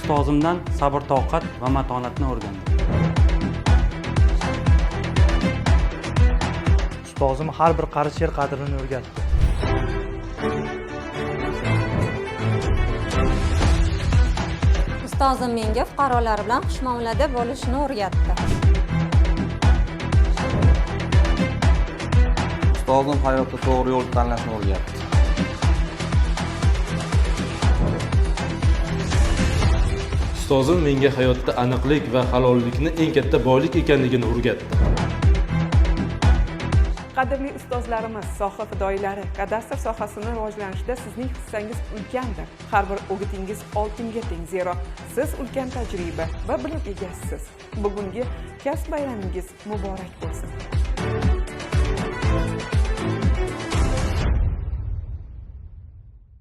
Ustozimdan sabr-toqat va matonatni o'rgandim. Ustozim har bir qarich yer qadrini o'rgatdi. Ustozim menga fuqarolar bilan xushmuomalada bo'lishni o'rgatdi. Ustozim hayotda to'g'ri yo'l tanlashni o'rgatdi. Ustozim menga hayotda aniqlik va halollikni eng katta boylik ekanligini o'rgatdi. Qadrli ustozlarimiz, soha fidoyilari, kadastr sohasini rivojlanishida sizning hissangiz ulkandir. Har bir o'gitingiz oltinga teng, zero siz ulkan tajriba va bilim egasisiz. Bugungi kasb bayramingiz muborak bo'lsin.